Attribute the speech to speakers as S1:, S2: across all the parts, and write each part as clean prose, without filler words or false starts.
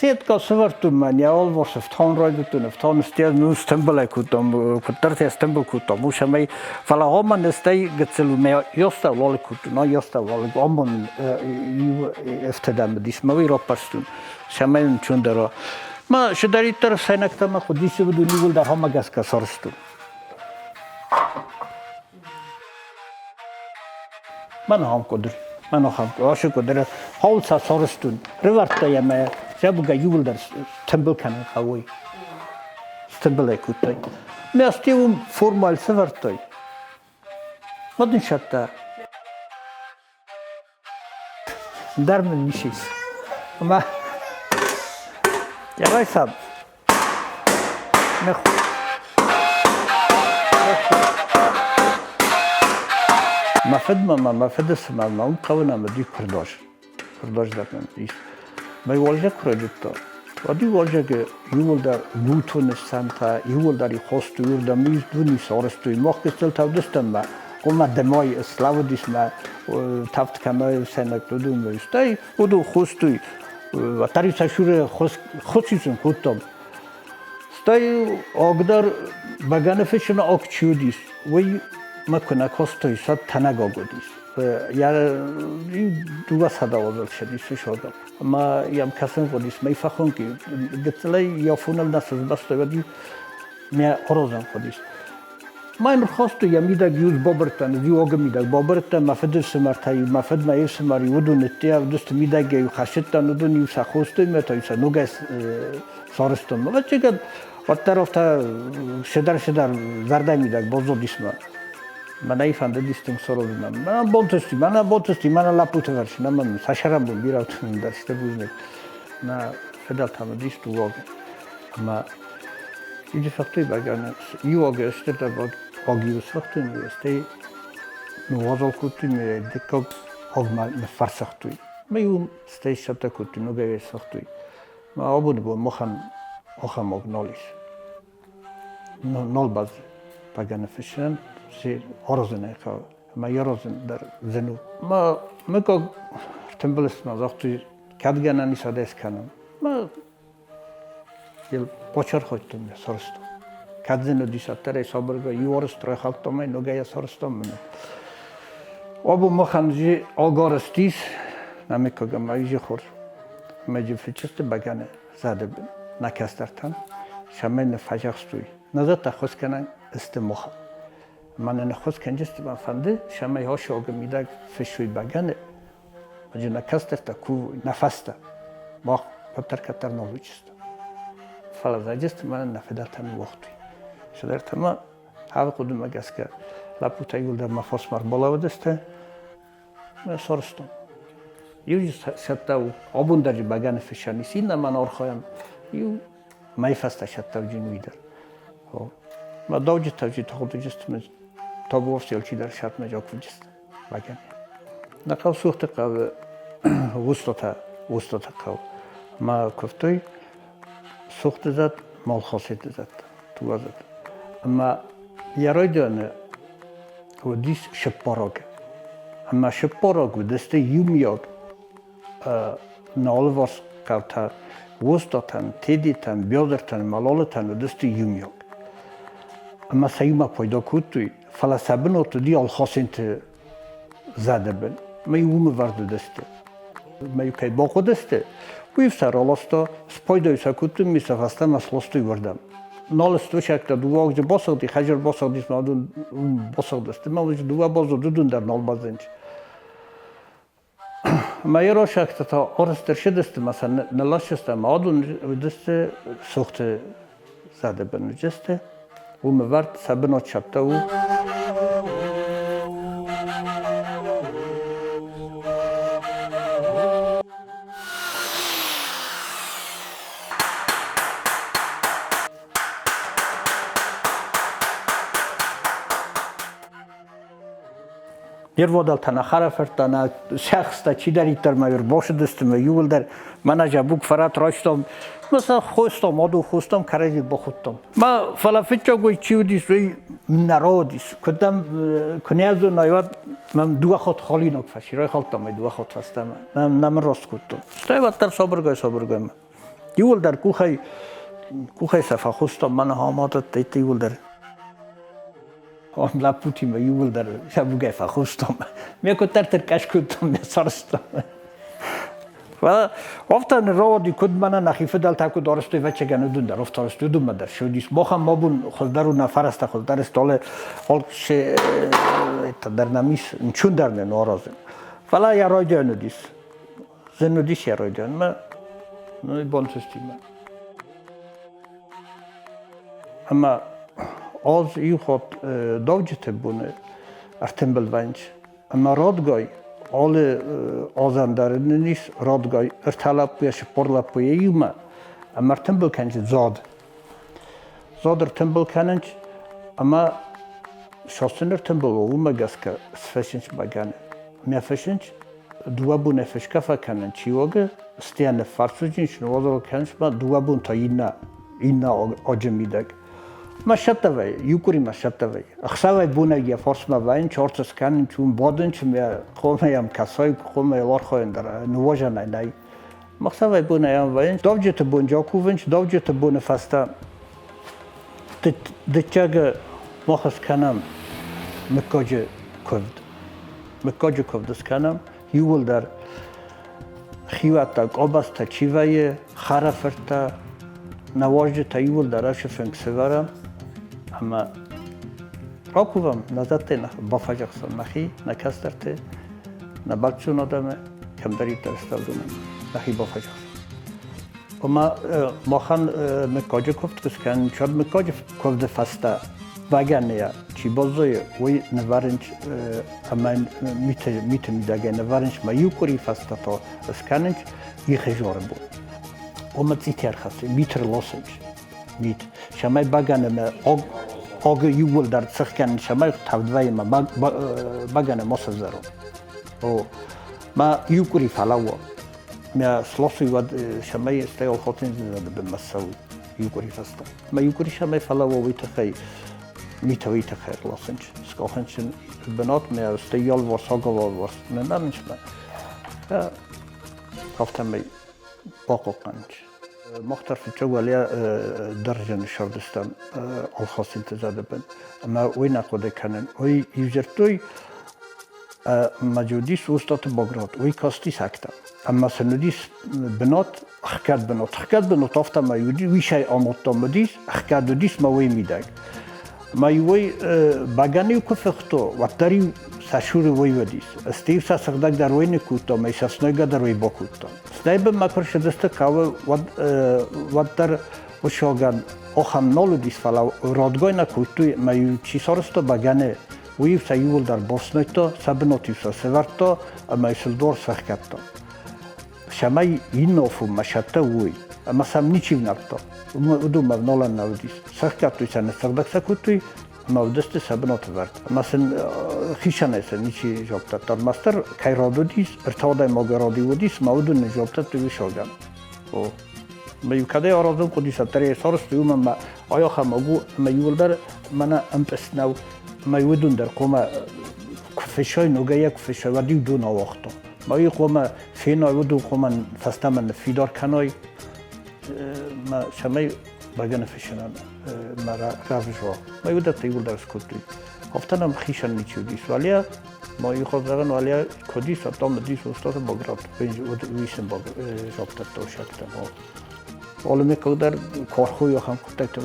S1: Сетка сӕвӕрдтон мӕ нӕ алыварс ӕфтауын райдыдтон, ӕфтауын стӕй ну стымбылӕй кодтам, куыддӕртӕ стымбыл кодтам, уый цӕмӕй, фӕлӕ амӕн стӕй гыццыл мӕ ёстӕ уалыг кодтон, а ёстӕ уалыг амон иу ӕфтӕдӕм уыдис, мӕ уый раппӕрстон, цӕмӕй ӕнцондӕр уа. Мӕ цыдӕриддӕр ӕфсӕйнӕгтӕ мӕ хъуыдис, уыдон иууылдӕр ахӕммӕ гӕсгӕ сарӕзтон. Мӕн куыдр, мӕн ахӕм ашы куыдр хауца сарӕзтон, рывӕрдта йӕ мӕ зӕбугӕ иууылдӕр стымбыл кӕнын хъӕуой. Стымбыл ӕй кодтой. Мӕ астӕу уым формаль сӕвӕрдтой. Уӕд ын сӕтта. Дӕр мын ницы ис. Ӕмӕ йӕ райсам. Мӕ фыдмӕ ма мӕ фыды цыма мӕ уым хъӕуы нӕм уыди куырдоз. Куырдоз дӕр нӕм ис. Мӕ уӕлзӕг куы райдыдта, уӕд-иу уӕлзӕгы иууылдӕр гутоны сӕнтӕ, иууылдӕр хостой, уырдӕм дуни сарӕзтой. Мах гыццылтӕ уыдыстӕм мӕ, ома дымӕй слӕууыдис мӕ тӕвд кӕмӕй сӕнӕгты уыдонмӕ. Стӕй уыдон хостой, Тариф сӕ хуыцицын кодтам. Стӕй аг дӕр бӕгӕны фысыны аг чи уыдис, уый мӕ куы нӕ костой, сӕ тӕнӕг аг уыдис. Йӕ дыууӕ сӕдӕуӕдзыл ссыдис сысогыл. Ӕмӕ йӕм кӕсын хъуыдис, мӕй фӕхуынкъ гыццылӕй йӕ фоныл нӕ сызбастой, уӕд-иу мӕ хорозӕн хъуыдис. Ма йын рхастой йӕ мидӕг иу бабырдтӕн, иу агы мидӕг бабырдтӕн, мӕ фыды фсымӕртӕ-иу, мӕ фыд, мӕ ӕфсымӕр-иу уыдон ныддӕ уыдысты мидӕгӕй-иу хӕссыдтӕн, уыдон-иу сӕ хостой мӕ та-иу сӕ ногӕй сарӕзтон. Ӕвӕццӕгӕн, уӕддӕр афтӕ цыдӕр-цыдӕр зӕрдӕйы мидӕг баззадис мӕ. Мӕнӕй фӕндыдис тынг саразын. Мӕнӕ бонтысти, мӕнӕ бонтысти, мӕнӕ лӕппуты фӕрсын, ӕмӕ мын сӕ сӕрӕнбон бирӕ дӕр сты бузныг. Нӕ фыдӕлтӕм уыдис дыууӕ ӕмӕ Иджы фӕхтой бӕгӕны иуӕг стырдӕр агиу сфӕхтой, стӕй ныууазал кодтой, дыккаг агмӕ ныффӕрсӕгътой. Мӕ иу стӕй сцӕттӕ кодтой, ногӕй сфӕхтой. Мӕ абоны бон махӕн ахӕм аг нал ис. Нал баззад бӕгӕны фыссынӕн, аразын ӕй хъӕуы. Ӕмӕ аразын дӕр зын у. Мӕ мыггаг ӕртымбыл сты, мӕ загътой, кӕд гӕнӕн ис адӕс кӕнын. Мӕ Бачархайдтон мӕ сарӕзтон. Кӕд зын уыдис, уӕддӕр ӕй сабыргай иу арӕзт райхӕлдтам ӕй, ногӕй йӕ сарӕзтам мын. Абон махӕн же агарӕзт ис, нӕ мыггаг ӕмӕ иже хорз. Ӕмӕ же фыццӕгты бӕгӕны зады бын нӕ кӕстӕртӕн, цӕмӕй нӕ фӕзӕхстой. Нӕ зӕдтӕ ӕххуыс кӕнӕн сты махӕн. Мӕнӕ ныххуыс кӕнджысты мӕ фӕнды, цӕмӕй хосиогы мидӕг фыссой бӕгӕны, Ӕджы нӕ кӕстӕртӕ кувой, нӕ фӕстӕ. Мах уӕддӕр кӕддӕр нал уыдысты. Фӕлӕ зӕджысты мӕнӕн нӕ фыдӕлтӕ ныууагътой. Цыдӕртӕ ма алы хъуыдымӕ гӕсгӕ лӕппутӕ иуылдӕр мӕ фосмӕ ӕрбалӕууыдысты. Мӕ сарӕзтон. Иу цӕттӕ у, абон дӕр бӕгӕны фыссӕн ис, иннӕ мӕн архайӕм. Иу мӕй фӕстӕ цӕттӕуджын уый дӕр. Мӕ дауджытӕ тагъдуджысты табуафсы алчидӕр сӕтмӕ жакуджысты. Бакӕн. Нӕ хъӕу Сухты хъӕуы Устотӕ, Устоты хъӕу. Ӕмӕ куывтой Сухты зӕд, Молхоситы зӕд, Туазӕд. Ӕмӕ йӕ райдианы уыдис сыппараг. Ӕмӕ сыппараг уыдысты иумиаг нӕ алыварс хъӕутӕ Устотӕн, Тедитӕн, Бёдыртӕн, Малолытӕн уыдысты иумиаг. Ӕмӕ сӕ иумӕ пайда кодтой. Фӕлӕ сӕ бынат уыди Алхасенты зӕды бын. Мӕ уымы вӕрд уыдысты. Мӕ кӕй бахъуыдысты, уый сӕ раласта, спайда сӕ кодтой, ме сӕ фӕстӕмӕ сластой уырдӕм. Нал стучӕгтӕ дыууӕ агджы басыгъди, хӕджыр басыгъдис, мӕ уыдон уым басыгъдысты. Мӕ дыууӕ баззад, уыдон дӕр нал баззадис. Мӕ еросӕгтӕ та арӕзт ӕрцыдысты мӕ сӕ нылласдзысты ӕмӕ адон уыдысты сохты зӕды бын уыдысты. Уым ӕвӕрд сӕ бынат цӕттӕ у. Не рвадӕлтӕ нӕ хӕрӕфырттӕ, нӕ сиӕхстӕ, чидӕриддӕр ма ӕрбацыдысты мӕ иууылдӕр мӕнӕ дзӕбуг фӕрӕт райстам, мӕ сӕ хостам, адон хостам, кӕрӕдзи бахуыдтам. Ма фӕлӕ фыццаг уый чи уыдис, уый нӕ рауадис. Куыд дӕм куы нӕ зонай, уӕд мӕм дыууӕ хатт халинаг фӕци, райхӕлдтам ӕй дыууӕ хатт фӕстӕмӕ. Нӕ мын раст кодтон. Стӕй уӕддӕр сабыргай-сабыргай. Иууылдӕр къухӕй, къухӕй сӕ фӕхостам, мӕнӕ амадӕттӕ иууылдӕр. Ам лӕппутимӕ иууылдӕр сӕ фӕхостам. Ме куыддӕр тыркъӕс кодтам, ме сарӕзтам. Фӕлӕ афтӕ ныррауади, куыд мӕнӕ нӕхи фыдӕлтӕ куыд арӕзтой, ӕвӕццӕгӕн, уыдон дӕр афтӕ арӕзтой, уыдонмӕ дӕр ссыдис. Махӕн ма бон хуыздӕр у нӕ фӕрӕзтӕ хуыздӕр столы алкӕцы дӕр нӕм ис, нчун дӕр нын аразын. Фӕлӕ йӕ райдиан уыдис. Зын уыдис йӕ райдианмӕ, бантыстимӕ. Ӕмӕ аз иу хатт давджыты боны ӕртымбыл вӕййынц. Ӕмӕ радгай алы азӕн дӕр нын ис радгай ӕртӕ лӕппуйӕ, цыппор лӕппуйӕ иумӕ ӕмӕ ӕртымбыл кӕнынц зад. Зад ӕртымбыл кӕнынц ӕмӕ сасын ӕртымбыл у, уымӕ гӕсгӕ сфӕсынц бӕгӕны. Ӕмӕ фӕсынц дыууӕ бонӕй фысгӕ фӕкӕнын чи уагы, стӕй ныффарсуджын сныуазал кӕнынц ма дыууӕ бон та иннӕ, иннӕ аджы мидӕг. Ма сӕттӕ вӕййы, иу къуыри ма сӕттӕ вӕййы. Ӕхсӕвӕй бонӕй йӕ фарсмӕ вӕййын, чорты скӕнын, уым бадын, мӕ хъомӕ йӕм кӕсой, хъомӕ йыл архайын дӕр ныуазӕнӕй нӕй. Ӕхсӕвӕй бонӕй ам вӕййынц. Давджыты бон акувынц, давджыты боны фӕстӕ дыккаг мах скӕнӕм мыггаджы куывд. Мыггаджы куывд скӕнӕм, иууылдӕр хиуӕттӕ, къабӕзтӕ чи вӕййы, хӕрӕфырттӕ, нӕ уазджытӕ иууылдӕр ацы фынг сӕвӕрӕм ӕмӕ ракувӕм нӕ зӕдтӕй бафӕдзӕхсӕм нӕхи, нӕ кӕстӕрты, нӕ бӕлццон адӕмы, кӕмдӕриддӕр сты, уыдонӕн нӕхи бафӕдзӕхсӕм. Ома махӕн мыггаджы куывд куы скӕнын, кӕд мыггаджы куывды фӕстӕ бӕгӕныйӕ чи баззайы, уый нывӕрынц ӕмӕ миты, миты мидӕгӕй нывӕрынц мӕ иу къуыри фӕстӕ та скӕнынц ихы зары бон. Ома цъити ӕрхӕссы, мит ӕрласынц. Мит. Цӕмӕй бӕгӕнымӕ агы иууылдӕр цых кӕнын, цӕмӕй тӕвд вӕййы мӕ бӕгӕны ма сӕвзӕрон. О, мӕ иу къуыри фӕлӕууа. Мӕ сласуй уӕд, цӕмӕй стӕй охотындзинады бынмӕ ссӕуй иу къуыри фӕстӕ. Мӕ иу къуыри цӕмӕй фӕлӕууа, уый тыххӕй митӕ уый тыххӕй ӕрласынц. Скъахынц ын бынат, мӕ стӕй алыварс агалалварс ныннӕрынц мӕ. Афтӕмӕй бахъахъхъӕнынц. Мах дӕр фыццаг уӕле дӕрзӕны сӕрдыстӕм Алхасинты зӕды бын. Ӕмӕ уый нӕ хъуыды кӕнын. Уый иу дзырдтой, ӕмӕ уыдис Устаты Баграт, уый кастис актӕ. Ӕмӕ сын уыдис бынат, ӕхгӕд бынат. Ӕхгӕд бынат афтӕмӕй уыди, уисӕй амадтам уыдис, ӕхгӕд уыдис мӕ уый мидӕг. Ӕмӕ иуӕй бӕгӕны-иу куы фыхто, уӕддӕр-иу сӕ цуры уый уыдис. Стӕй-иу сӕ сыгъдӕг дӕр уый ныккодтам, ӕмӕ сӕ снойгӕ дӕр уый бакодтам. Стӕй бынмӕ куы рцыдысты хъӕуы, уӕд, уӕддӕр уыщогӕн ахӕм нал уыдис, фӕлӕ радгай нӕ кодтой, ӕмӕ-иу чи сарӕзта бӕгӕны, уый-иу сӕ иууылдӕр бафснайдта, сӕ бынат-иу сӕ сӕвӕрдта ӕмӕ сыл дуар сӕхгӕдта. Цӕмӕй иннӕ афонмӕ сӕттӕ уой, ӕмӕ сӕм ничи внӕлдта. Уыдонмӕ вналӕн нӕ уыдис. Сӕхгӕдтой сӕ, ныссыгъдӕг сӕ кодтой ӕмӕ уыдысты сӕ бынаты вӕрд. Ӕмӕ сын хицӕнӕй сӕ ничи дзуапп дӕтта. Ӕрмӕстдӕр кӕй рад уыдис, ӕртӕ адӕймаджы рады уыдис, ӕмӕ уыдоны дзуапп дӕттой уый сагӕн. О. Ӕмӕ-иу кӕдӕй аразын хъуыдис, уӕддӕр йӕ сарӕзтой, уымӕн ӕмӕ ай ахӕм аг у, ӕмӕ иууылдӕр мӕнӕ ӕмпъызт нӕу. Ӕмӕ уыдон дӕр хъуамӕ куы фыссой, ногӕй йӕ куы фыссой, уӕд-иу дон ауагъта. Ӕмӕ хъуамӕ феной, уыдон хъуамӕ фӕстӕмӕ ныффидар кӕной, мӕ цӕмӕй бӕгӕны фыссынӕн мӕ равза. Мӕ уыдӕттӕ иууылдӕр скодтой. Афтӕ нӕм хицӕн ничи уыдис. Уӕле ма иу зӕгъын, уӕле куыд ис, там уыдис устаты Баграт, уый сын загътӕттӕ усӕгтӕ. Алы меккаг дӕр корхуй ахӕм хъуыддӕгты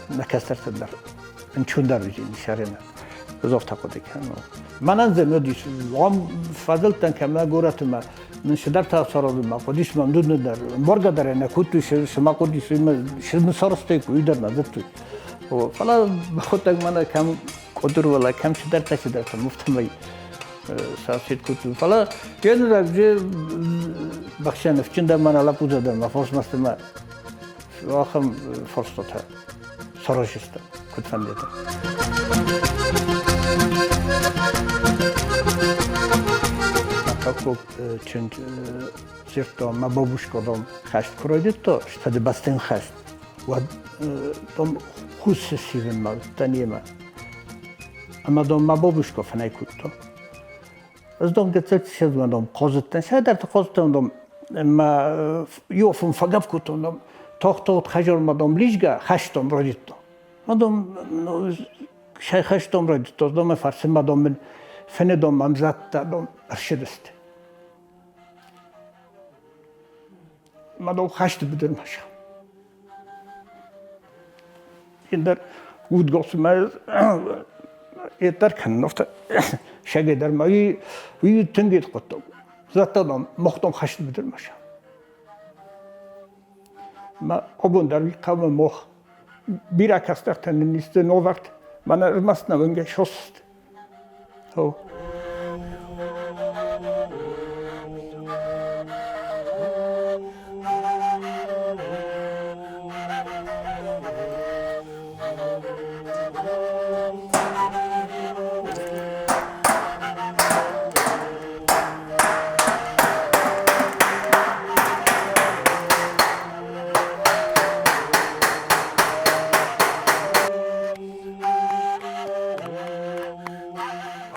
S1: нӕ кӕстӕртӕ дӕр ӕнчундӕр уыди сӕрена. Ӕз афтӕ хъуыды кӕнын. Мӕнӕн дзы уыдис, ам фӕзылдтӕн кӕмӕ горӕты мӕ мын цыдӕртӕ саразынмӕ хъуыдис мӕм дудны дӕр, ӕмбаргӕ дӕр нӕ кодтой, цы ма хъуыдис, цы мын сарӕзтой, уый дӕр нӕ зыдтой. Фӕлӕ хъуыддаг мӕнӕ кӕм къуыдыр уӕлӕ, кӕм цыдӕртӕ цыдӕртӕ, афтӕмӕй сӕ кодтой. Фӕлӕ феныраг же бахсӕн ныфсджын дӕр мӕнӕ лӕппутӕ дӕр мӕ форсмӕсты мӕ ахӕм фарстатӕ саразджысты, куыд фӕндыд. Так чынг дзырдта, мӕ бабушка, дам, хӕст куы райдыдта, Фыдыбӕстӕн хӕст, уӕд, дам, хус ссивынмӕ уыдтӕн йемӕ. Ӕмӕ, дам, мӕ бабушка фынӕй кодта. Ӕз, дам, гыццыл ссӕдзмӕ, дам, хъазыдтӕн, цӕйдӕрты хъазыдтӕн, дам, ӕмӕ иу афон фӕгӕпп кодтон, дам, Тохтогъд хӕжор мадом лизга хӕстом райдыдта. Мадом хӕстом райдыдта, дома фарсы мадом мын фенедом мамзатта дом ӕршыдысты. Мадом хӕсты быдырмӕ сау. Ендер удгосмӕ етдӕр кӕнын афтӕ шӕгӕй дӕр ма уый тынг ед хъуыддаг. Зӕдтӕ дам мохтом хӕсты быдырмӕ сау. Мӕ абон дӕр уый хъӕуы мох. Бирӕ кӕстӕртӕ нын исты новӕрд, мӕнӕ ӕрмӕст нӕ уынгӕй сосст.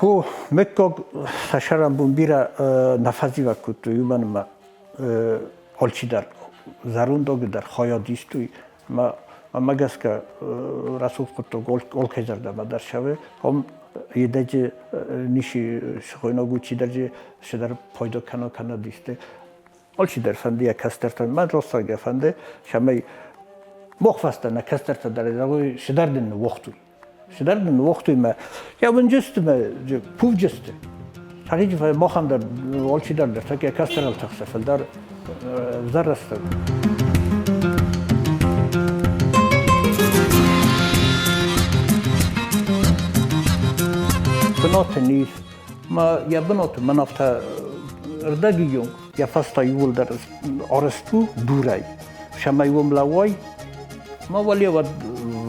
S1: Хо, мыггаг сӕрӕнбон бирӕ нӕ фӕзивӕг кодтой, уымӕн ӕмӕ алчидӕр зӕрондаг дӕр хайад истой ӕмӕ мӕнмӕ гӕсгӕ рӕсугъд хъуыддаг алкӕй зӕрдӕмӕ дӕр цӕуы. Ам едӕджы ницы сыхойнаг у, чидӕр цыдӕр пайда кӕна кӕнӕ исты. Алчидӕр фӕнды йӕ кӕстӕртӕн, мӕн рӕстӕгӕй фӕнды, цӕмӕй мох фӕстӕ нӕ кӕстӕртӕ дӕр зӕгъой, цыдӕр дын ныууагътой. Цыдӕр дын ныууагътой мӕ йӕ уынджысты мӕ кувджысты. Сӕхи махӕн дӕр алчидӕр дӕр йӕ кӕстӕрыл тыхсы, фылдӕр ӕвзӕр рӕстӕг. Бынаты ис, ма йӕ бынаты мӕн афтӕ рдӕгийон йӕ фӕстӕ иууылдӕр арӕзт у дурӕй. Цӕмӕй уым лӕууай, ма уӕле уӕд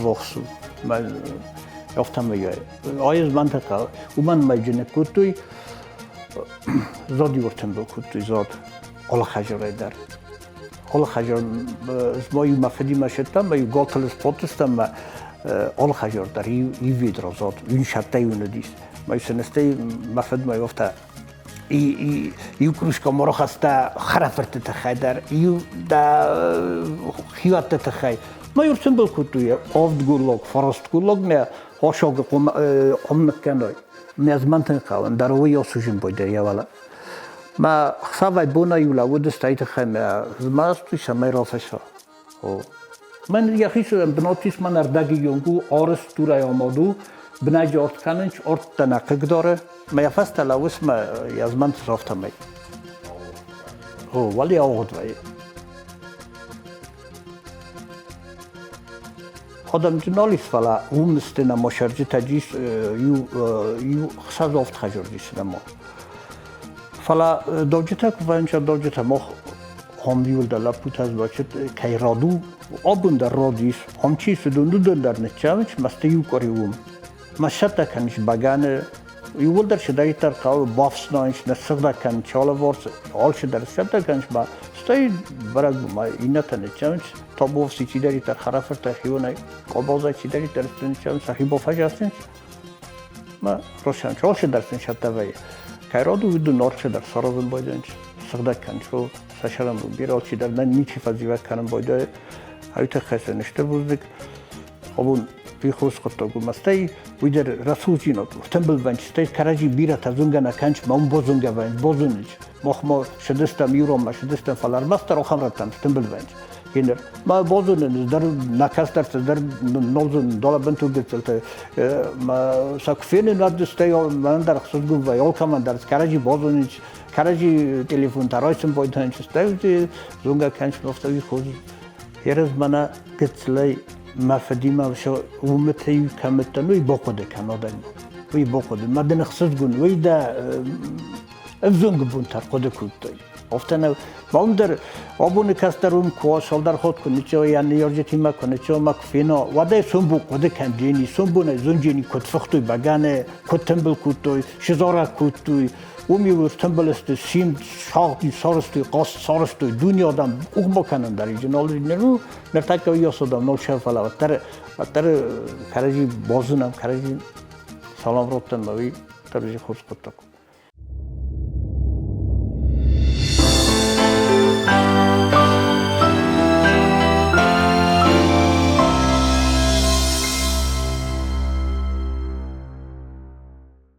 S1: вохс у. Афтӕмӕй ӕз мӕнтӕ уымӕн мӕйджы ныккодтой, зад иуыртӕмбыл кодтой, зад алы хӕжырӕй дӕр. Алы хӕжыр ма иу мӕ фыдимӕ сыдтӕн, ма иу галтыл сбадтыстӕм, ма алы хӕжыр дӕр иу ведра зад, иу сӕттӕй уыныдис. Ма сыныстӕй мӕ фыд ма афтӕ иу кружка морохаста хӕрӕфырты тыххӕй дӕр, иу дӕ хиуӕтты тыххӕй. Ма иу цымбыл кодтой авд гурлог, фараст гурлог мӕ хосогы хъуым ныккӕной. Мӕ змӕнтын хъӕуын дӕр уый осужин бой дӕр йӕ Мӕ хсӕвӕй бонӕй иу лӕууыдысты ай тыххӕй мӕ змӕстой, цӕмӕй рафӕса. Мӕн йӕхицӕн бынат ис, мӕн ӕрдӕгийонг у, арызт дурӕй амад у, бынӕджы арт кӕнынц, арт дӕ нӕ хъыгдары. Мӕ йӕ фӕстӕ лӕууыс мӕ йӕ змӕнтыс афтӕмӕй. О, уӕле ауыгъд вӕййы. Адӕмты нал ис, фӕлӕ уым сты нӕма сӕрджытӕ ис, иу иу хсӕз авд хӕдзар ис нӕма. Фӕлӕ доджытӕ куы вӕййынц, доджытӕ мах ам иуылдӕр лӕппутӕ значит, кӕй рад у, абон дӕр рад ис, ам чи цыд, уыдон дӕр ныццӕуынц, мӕсты иу къуыри уым. Мӕ цӕттӕ кӕныс бӕгӕны, иууылдӕр цыдӕриддӕр хъӕуы, бафснайынц, ныссыгъдӕг кӕнынц алыварс, алцыдӕр сцӕттӕ кӕнынц, ма стӕй бӕрӕг ма иннӕтӕ ныццӕуынц, Табовцы чидӕриддӕр хӕрӕфырттӕ хионӕй, къобалзӕй чидӕриддӕр ныццӕуынц, сӕхи бафӕзӕрсынц, ма росӕнч, алцыдӕр сын цӕттӕ вӕййы. Кӕй рад у, уыдон алцыдӕр саразын байдайынц, сыгъдӕг кӕнынц, сӕ сӕрӕнбон бирӕ алчидӕр нӕ ничи фӕзивӕг кӕнын байдайы. Ай тыххӕй сын стыр бузныг. Абон уый хорз хъуыддаг у. Стӕй уый дӕр рӕсугъддзинад у. Тымбыл вӕнч, стӕй кӕрӕдзи бирӕтӕ зонгӕ нӕ кӕнынц, ма уым бозонгӕ вӕййынц, бозонынц. Махмӕ цыдыстӕм иронмӕ цыдыстӕм, фӕлӕ ӕрмӕстдӕр ахӕм рӕттӕм тымбыл вӕнч. Генер, ма бозонын дӕр нӕ кӕстӕртӕ дӕр нозын долабынты гыццылтӕ ма сӕ куы фенын, уӕд стӕй мӕнӕн дӕр ӕхсызгон вӕййы, алкӕмӕн дӕр кӕрӕдзи бозонынц, кӕрӕдзи телефонтӕ райсын байдайынц, стӕй зонгӕ кӕнынц, афтӕ уый хорз. Ерыз мӕнӕ гыццылӕй мӕ фыдимӕ уымыты кӕм уыдтӕн, уый бахъуыды кӕн адӕймаг. Уый бахъуыды. Мӕ дын ӕхсызгон, уый дӕ ӕвзонг бонтӕ ӕрхъуыды кодтой. Афтӕ нӕ, уым дӕр абоны кӕстӕр уым куы цалдӕр хатт куы ныццӕуа йӕ ныййарджытимӕ куы ныццӕуа ӕмӕ куы фена, уӕдӕй сомбон хъуыды кӕндзӕни, сомбонӕй зонджени куыд фыхтой бӕгӕны, куыд тымбыл кодтой, сызарӕг кодтой, уым-иу ӕртымбыл сты, симд сагъди, сарӕзтой, хъазт сарӕзтой, дуне адӕм къух бакӕнын дӕр иджы нал ныр у, ныртӕккӕ уыйас адӕм нал фӕлӕ уӕддӕр, уӕддӕр кӕрӕдзи базонӕм, кӕрӕдзи салам раттӕм, уый дӕр хорз хъуыддаг у.